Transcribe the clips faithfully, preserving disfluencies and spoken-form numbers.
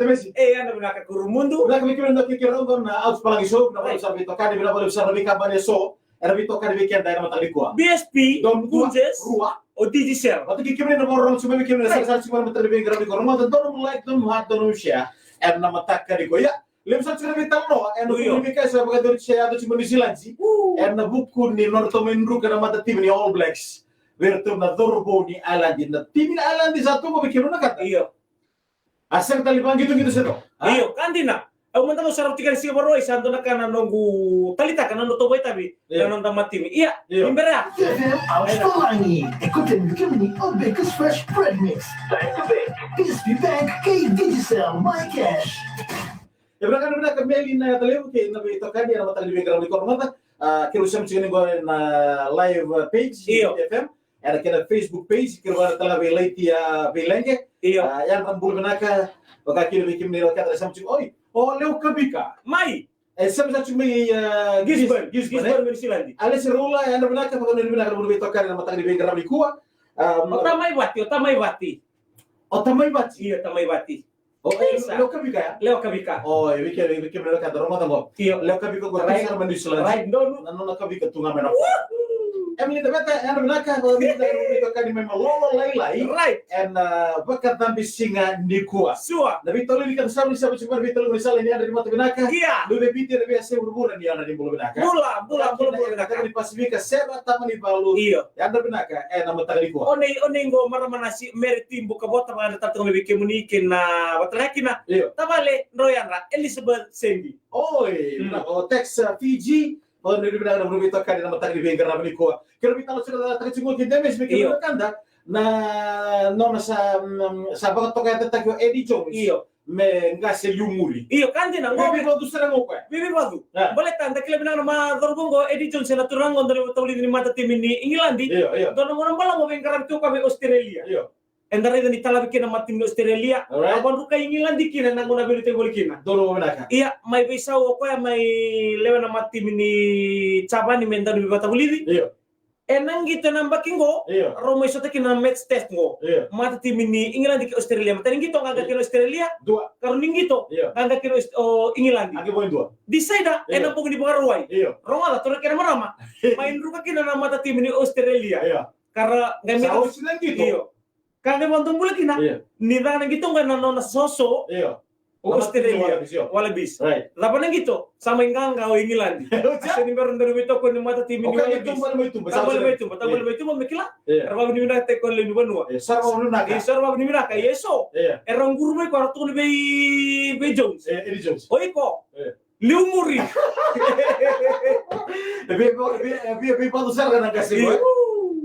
Mesi. E, yadra vinaka Kurumudu. Vinaka vei kemuni na kikiro qo na Outs Palagi Show, vinaka vakalevu sara veitokani, vinaka vakalevu sara veikabani eso. Era veitokani vei keda ena mataka nikua. B S P, Don Dua, Gunjes, Rua. O Digicel. Vata kei kemuni na vakarorogo tiko mai, vei kemuni na sarasara tiko mai ena mataka ni veiqaravi nikua. Rogoca, donu like, donu heart, donu share. Ena mataka nikua. Ia, levu sara tiko na veitalanoa ena vuku ni veika eso e vakayacori, se yaco tiko mai Niusiladi. Ena vuku ni nodratou mai druka na matatimi ni All Blacks vei iratou na cauravou ni Ireland. Na timi ni Ireland sa tu qo, vei kemuni na kata. Io. A sega tale ni vaqitoqito se to. A? Io, ka dina. Au mada ga au sarava tiko ena siga Vakarauwai, sa dua na ka na noqu taleitaka na nodratou vakaitavi ena noda matatimi. Ia, ni bera ya. F M Outs Palagi, e kauta mai vei kemuni o Baker's Fresh Bread Mix. Bank to Bank, B S P Bank, kei Digicel, My Cash. E vinaka, na vinaka Meli na yaca levu kei na veitokani ena mataka ni veiqaravi nikua. Rogoca, a, keirau sema tiko ni qo ena live, a, page ni F M. Ena kena Facebook page, keirau vaka tale ga vei Laiti, a, Veileqe. Io. A, yadra, bula vinaka, vaka kina vei kemuni na kena sema tiko. Oi, o Lewa Kavika. Mai. E sema sa tiko mai, a, Gisborne. Gisborne, Gisborne, e? Mai Niusiladi. A, Lesi Rula, yadra vinaka, vakanuinui vinaka na vuna veitokani ena mataka ni veiqaravi nikua. A, o Tamai Vati, o Tamai Vati. O Tamai Vati? Io, Tamai Vati. O, e, Lewa Kavika ya? Lewa Kavika. O, e, vei kemuni, vei kemuni na wekada, rogoca qo. Io. Lewa Kavika qo, tu sara mai Niusiladi. Right, donu. Na nona kavika tu ga mai na fo. Woohoo! Emily Daveta, yadra vinaka, vakanuinui vinaka na vuna veitokani mai Malolo Lailai. Right. Ena, a, vakacabe siga nikua. Sure. Na veitolo ni keda sara ni sema tiko mai na veitolo ni sala ni yadra ni mata vinaka. Ia. Luve Viti, na veiyasai vuravura ni yadra ni bula vinaka. Bula, bula, bula, bula vinaka. Ena kena ni Pasifika, Sera Tamanivalu. Io. Yadra vinaka, ena mataka nikua. O nei, o nei qo marama na si Mary Tibu Kavota, vakayadrata tale toka mai vei kemuni kei na vata kei na tavale drau yadra Elizabeth Sendi. Oi, na, o Tex, a, Fiji, vakanuinui vinaka na vuna veitokani ena mataka ni veiqaravi nikua. Keirau veitalanoataka tiko qo kei Demes, vei kemuni na wekada, na nona sa, mm, sa vakatokayacataki o Eddie Jones. Io. Me qase liumuri. Io, ka dina, qo me veivacu sara ga o koya. Me veivacu. A. Baleta da kila vinaka na cauravou qo, Eddie Jones, na turaga qo, dua na ivakatavulici ni matatimi ni Igiladi. Io, io. Dua na gauna balavu veiqaravi tu o koya vei Australia. Io. Eda raica ni talavi kina na matatimi ni Australia. Alright. A vakadrukai Igiladi kina ena gauna a veiliutaki voli kina. Donu vinaka. Ia, mai veisau o koya mai lewe na matatimi ni Japani me dau ni veivakatavulici. Io. Ena qito ena yabaki qo, io, rau mai sota kina na match test qo. Io. Matatimi ni Igiladi kei Australia. Matai ni qito, qaqa kina Australia. Dua. Karua ni qito, io, qaqa kina Aus-, o Igiladi. A qai vo e dua. Decider, io, ena bogi ni Vakarauwai. Io. Rogoca, turaga kei na marama. Mai druka kina na matatimi ni Australia. Io. Ka ra qai mai sa oti na qito. Io. Ka qai vakadobula kina, io, ni caka na qito qo ena nona soso. Io. O Australia. Wallabies, io. Wallabies. Right. Cava na qito? Sa mai qaqa o Igiladi. Oti ya? A sega ni bera ni dua na veitokoni ni matatimi ni Wallabies. Taqomale mai tuba, taqomale mai tuba, taqomale mai tuba me kila. Io. Era vakavinavinakataki koya na lewe ni vanua. Io, sa ra vakavinavinaka. Io, sa ra vakavinavinaka. Io, eso. Io. Era quru mai koya, era tukuna vei, vei Jones. Io, Eddie Jones. O iko. Io. Liumuri. E vei, vei, vei, veivacu sara ga na qase qo. Io.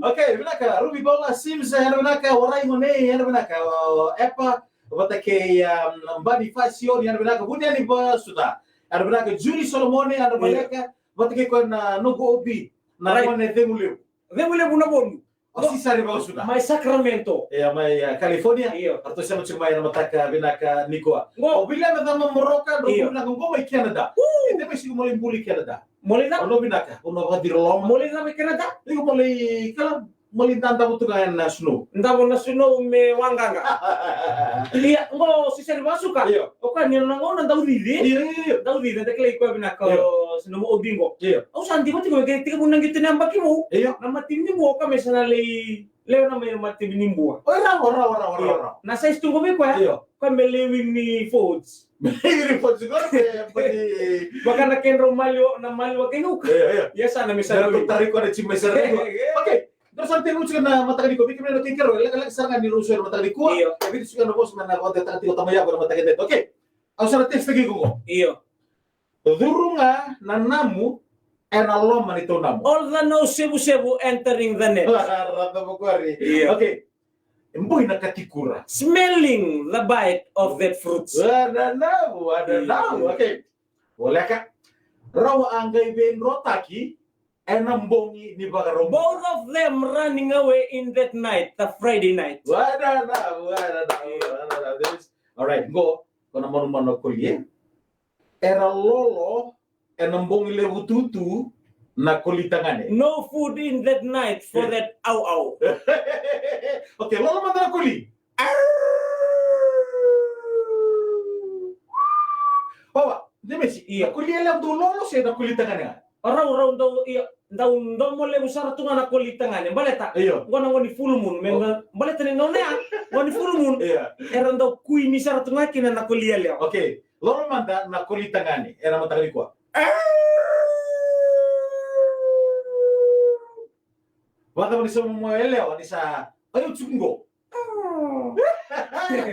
Okay, vinaka, Ruby Paula Sims, yadra vinaka, Warai Gone, yadra vinaka, o, Epa, vata kei, um, Bani Fasio, yadra vinaka, Vuniani Vasuta, yadra vinaka, Julie Solomone, yadra, io, vinaka, vata kei koya na noqu O B, na, right, Gone Cegu Levu. Cegu Levu na vonu. O Sisari Vakasuka. Mai Sacramento. Ia, mai, a, California. Io. Ratou sema tiko mai ena mataka vinaka nikua. Qo. O Viliame Cama Moroka, drau, io, vinaka qo mai Canada. Woo! E, de mai siko mo lai buli Canada. Mo lai na? O no vinaka, o no vakaciro loma. Mo lai na mai Canada? Iko mo lai, kala, mo lai dadavu tu ga ena snow. Davo na snow me waqaqa. Ia, qo Sisari Vakasuka. Io. O koya ni na gauna dau cici. Io, io, io. Dau cici, da kilai koya vinaka, io, o, se nomu O B qo. Io. Au sa diva tiko me qai tekivu na qito ni yabaki vou. Io. Na matatimi ni Bua, o koya me sa na lai lewe na mai na matatimi ni Bua. Oi, rawa, rawa, rawa, rawa, rawa. Io. Na size tu qo vei koya. Io. Koya me lai win ni forwards. Me lai win ni forwards, qo me, me ni. Vaka na kedrau maliwa, na maliwa kei Nuka. Io, io. Ia sa na me sa na win. Tari koya na team me sa na win. Io, io. Okay. Drau sa tekivu tiko na mataka nikua, vei kemuni na kei keirau, lekaleka sara ga ni rau sua na mataka nikua. Io. E vitu tiko na vosa mai na vakadeitaka tiko tamai yako na mataka nikua. Okay. Au sa na text-taki iko qo. Io. Curu ga na namu ena loma ni tou namu. All the no sevusevu entering the net. Rata vakuri. Io. Okay. E boi na katikura. Smelling the bite of that fruit. Wa na namu, wa na namu. Io. Okay. Voleka. Rau a qai veidrotaki ena bogi ni Vakaraubuka. Both of them running away in that night, the Friday night. Wa na namu, wa na namu, wa na namu. All right, qo, qo na manumanu na koli, e? Era lolo ena bogi levu tutu na koli tagane. No food in that night for that au au. Okay, lolo mada na koli. Arr! Pawa, de mesi. Io. Na koli yalewa dau lolo se na koli tagane ga? O rau, rau dau, io, dau domo levu sara tu ga na koli tagane. Baleta. Io. Qo na qo ni full moon. Me, o, baleta ni nona ya, qo ni full moon. Io. Era dau kuini sara tu ga kina na koli yalewa. Okay. Lolo mada na koli tagane ena mataka nikua. Vakacava ni sauma mo yalewa ni sa, ai, au tiko qo.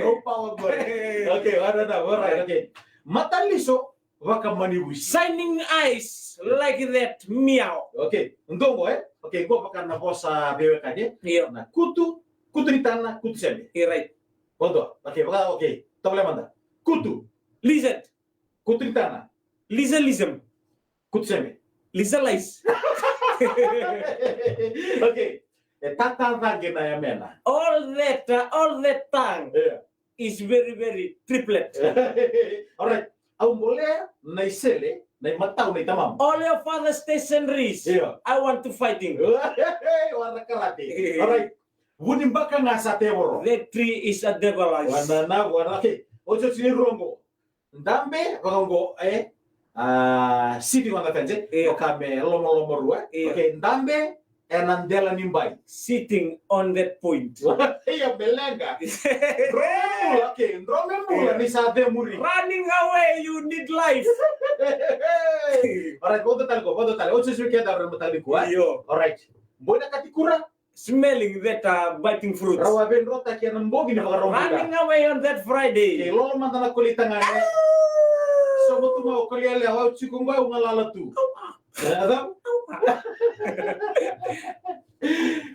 Au pawa qori. Okay, all right, all right, okay. Mataliso vakamanivui. Shining eyes like that, meow. Okay, dua qo, e? Okay, qo vaka na vosa veiwekani, e? Io. Na kutu, kutu ni tana, kutu sebe. Io, right. Qo dua. Okay, vaka, okay. Tovolea mada. Kutu. Lizard. Kutu ni tana. Lizardism. Kutu sebe. Lizardise. Okay. E tata caqe na yamena. All that, uh, all that tongue, yeah, is very, very triplet. All right. Au bolea na isele, na imatau, na itamamu. All your father's stationaries, yeah, I want to fighting. Wara karate. All right. Vunibaka ga sa tevoro. That tree is a devil eyes. Wanana, wana, okay. Ocho chini rongo. Dabe, vaka qo, e? Ah, sitting on the fence, e? Io. Vaka me lomalomarua, e? Io. Okay, dabe ena dela ni bai. Sitting on that point. Io, me leqa. Dro me bula, okay, dro me bula, io, ni sa cemuri. Running away, you need life. All right, vodo tale qo, vodo tale. Ocho chini keda, all right, mataka nikua, e? Io. All right. Boi na kati kura. Smelling that, uh, biting fruits. Rau a veidrotaki ena bogi ni vakarau. Running away on that Friday. Ke lolo mada na koli tagane. Sobu tu mai o koli yalewa, au tiko qo, au galala tu. Au, a. E, a cava? Au, a.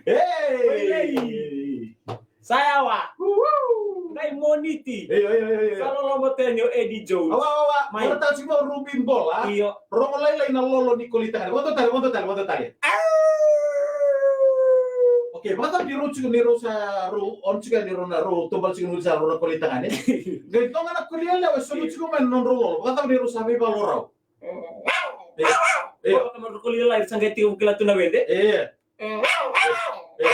Hey! Hey! Sa yawa. Woo! Qai Moniti. Io, io, io, io. Sa loloma tu yani o Eddie Jones. Awa, awa, awa. Mai. Ora tau tiko Ruby Bola. Io. Rogo lailai na lolo ni koli tagane. Vodo tale, vodo tale, vodo tale. Okay, vakacava ni rau tiko, ni rau sa rau, on tiko ni rau na rau, tobal tiko ni sa rau na koli tagane. Qai toka na koli yalewa, e sobu tiko mai na nodrau lolo. Vakacava ni rau sa veivalo rau? E, e. Vakacava na koli yalewa, sa qai tiko kila tu na wede. E. E. E.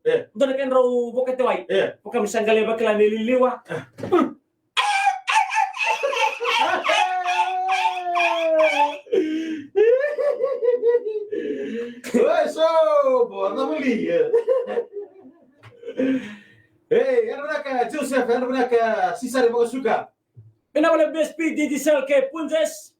E. Dua na kedrau vokete wai. E. Vaka me sa qai vakila me liliwa. Oi, so, boa, na muli. Ei, era vinaka Joseph, era vinaka Sisare Vakasuka. Vinaka vale best P D J Sal ke Punjas.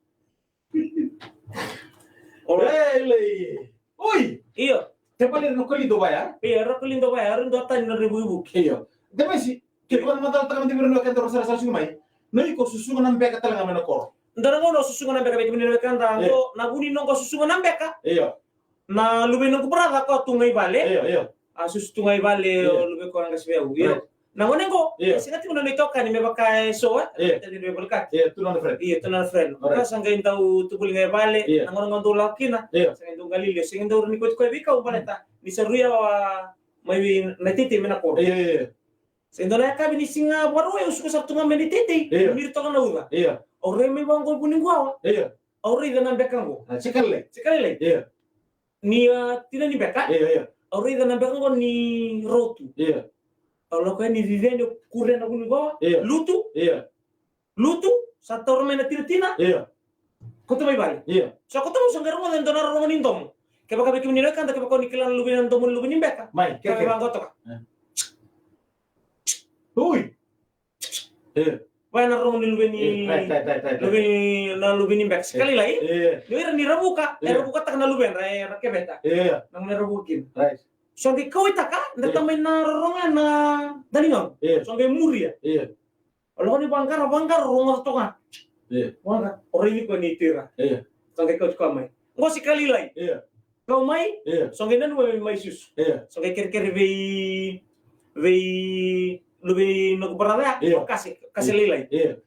Ei, lei. Oi. Io. Te vale na koli do vaya? Io, ra koli do vaya, ra do tani na revuivuki. Io. Te mesi, ke ko na mata taka mata vira no kenta rosara sa suga mai. No iko susuga na beka tale ga mai na koro. Dara qo no susuga na beka, beka mini na beka da, io, qo na vuni no qo susuga na beka. Io. Na luve noqu brother ko tu ga i vale. Io, io. A susu tu ga i vale, io, o luve ko na qasi veu. Io. Right. Na gone qo, io, e sega tiko na nona itokani me vaka e so, e? Io. Tani me volkati. Io, tu na friend. Io, tu na friend. Alright. Ka sa qai dau tubuli ga i vale, io, na gone qo dau lako kina. Io. Sa qai dau galili, sa qai dau rani koti koya veikau baleta. Ni sa rui yawa mai vei na titi me na koro. Io, io, io. Sa qai dau na yakavi ni siga Vakarauwai, au suka sara tu ga mai na titi. Io. Ni toka na uca. Io. Au rai mai vaqo vuni guawa. Io. Au raica na beka qo. A, sika lailai. Sika lailai. Io. Ni, a, tina ni beka. Io, io. Au raica na beka qo ni rotu. Io. Au lako yani ciceni, au kuria na vuni qo. Io. Lutu. Io. Lutu, sa taura mai na tinatina. Io. Koto mai vale. Io. Sa koto mai sa qai rogoca e dua na rorogo ni domo. Kevaka vei kemuni na wekada, kevaka o ni kila na luve na domo ni luve ni beka. Mai, kere, kere. Vaqo toka. E. Ui. E. Vaya na rogo ni luve ni, e, right, right, right, right, luve ni, na luve ni beka. E. Sika lailai. E. Ni o ira ni ravuka, e, e, ravukataka na luvedra, e, ra keveta. E. Na gone ravuka kina. Right. Sa qai kauwaitaka, e, da tamai na rorogo na daligamu. E. Sa qai muria. E. O lako ni vaqara, vaqara, rogoca toka. E. Vaqara, o raici koya ni tira. E. Sa qai kauti koya mai. Qo sika lailai. E. Kau mai, io, sa qai nanuma me mai susu. Io. Sa qai kerekere vei, vei luve i noqu brother ya, io, o Kase, Kase, io, lailai. Io.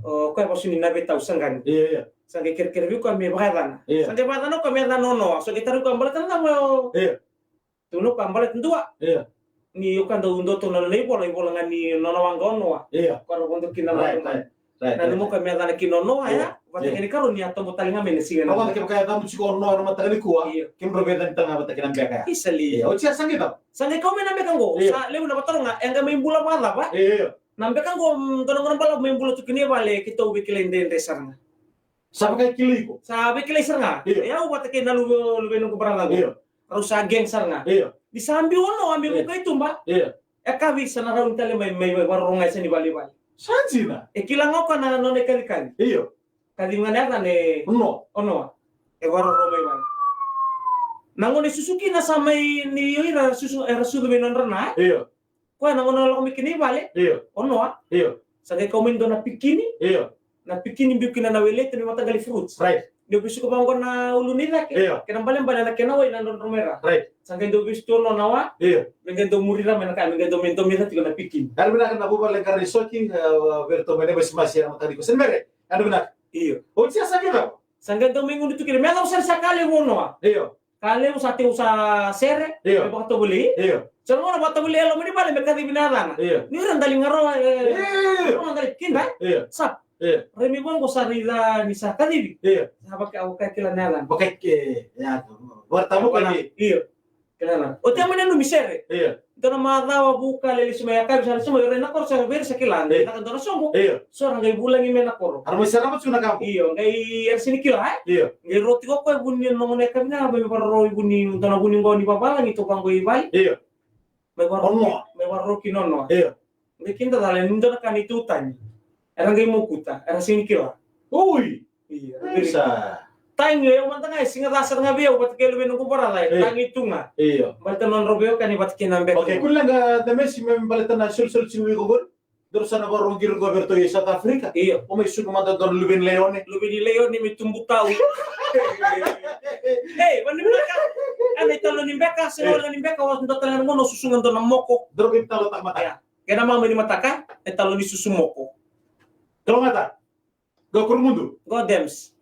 O koya e vasu ni na veitau saqani. Io, io. Sa qai kerekere vei koya me vakayacana. Io. Sa qai vakayacana o koya me yacana o Noa. Sa qai tarogi koya baleta na cava o. Io. Tukuna o koya baleta dua. Io. Ni o koya dau dua tu na nona ivola, ivola ga ni nona waqa o Noa. Io. Koya ra vodo kina na, right, right. Right, right. Nanuma o koya me yacana kina o Noa, io, ya. Vata, io, kei na ikarua ni a tobo tale ga mai na siga na. Au vata kei, vaka e yacamu tiko o Noa ena mataka nikua. Io. Kemudrau veiyaca tale ga vata kei na beka ya. Isa li. Io, oti ya sa qai cava? Sa qai kau mai na beka qo. Io. Sa levu na vataro ga, e qai mai bula vakacava? Io, io. Na beka qo, mm, dua na gauna balavu me bula tu kina i vale, keitou veikilai dredre sara ga. Sa vakaikilai iko? Sa veikilai sara ga. Io. E au vata kei na luve, luve noqu brother qo. Io. Rau sa gang sara ga. Io. Ni sa biu o Noa me vuka i tuba. Io. E kavi sa na rauni tale mai, mai, mai vakarorogo ga e sa ni vale i vale. Sa dina? E kila ga o koya na nona ikacikaci. Io. Kacivi ga na yacana e Noa. O Noa. E vakarorogo mai vale. Na gauna e susu kina sa mai ni o ira susu, era sucu vei nodra na. Io. Koya na gauna lako mai kina i vale. Io. O Noa. Io. Sa qai kau mai dua na pikini. Io. Na pikini biu kina na weleta me mataqali fruits. Right. Ni o vesuka vaqo na ulu ni cake. Io. Kena balebale na kena wai na drodro mai ra. Right. Sa qai dau vesu tu o Noa na wa. Io. Me qai dau muri ra mai na ka, me qai dau me dau me ra tiko na pikini. Yadra vinaka na vuvale qara ni soki, e, vei iratou mai na masimasi ena mataka nikua. Seni mere, yadra vinaka. Io. Oti ya sa vinaka. Sa qai dau me gunu tu kina. Me yacova sara sa ka levu o Noa. Io. Ka levu sa teu sa sere, io, me vakatovolei. Io. Sa lomana vakatovolei e loma ni vale me kacivi na yacana. Io. Ni ira dali garoa, e, io, garoa dali kida. Io. Sa. Io. Remi vaqo sa raica ni sa kacivi. Io. Sa vaka, vaka kila na yacana. Vaka ke, ya, vaka tamu ka ni. Io. Kila na. O te mane numi sere. Io. Dua na macawa vuka lelesu mai yakavi sa lesu mai, rai na koro sa vei ira sa kila. Io. Dua na soqo. Io. So ra qai vulagi mai na koro. Era mai sarava tu na kabo. Io, qai era sini kila, e? Io. Qai roti ko koe vuni na gone yakavi na, mai vakaroro i vuni, dua na vuni qo ni vavalagi tu vaqo i vale. Io. Mai vakaroro, o Noa, mai vakaroro ki o Noa. Io. Qai kida cala ni dua na ka ni tu tagi. Era qai mokuta, era sini kila. Ui. Io, sa. Tagi, o yau mada ga e siga ca sara ga vei au vata kei luve noqu brother, e, io, tagi tu ga. Io. Baleta nodrau veiwekani vata kei na beka. Okay, kua ni leqa Demesi me baleta na solisoli tiko vei iko qori. Daru sa na vakarorogo qori qo vei iratou i South Africa. Io. O mai suka mada dua na luve ni laione. Luve ni laione me tubu tau. Ei, vani beka. Ena italoni beka, se na wale ni beka, o dua tale na gauna o susuga dua na moko. Daru qai talotaka mada. Ia. Kena mama ni mataka, e taloni susu moko. Talogata. Go Kurumudu. Go Dems.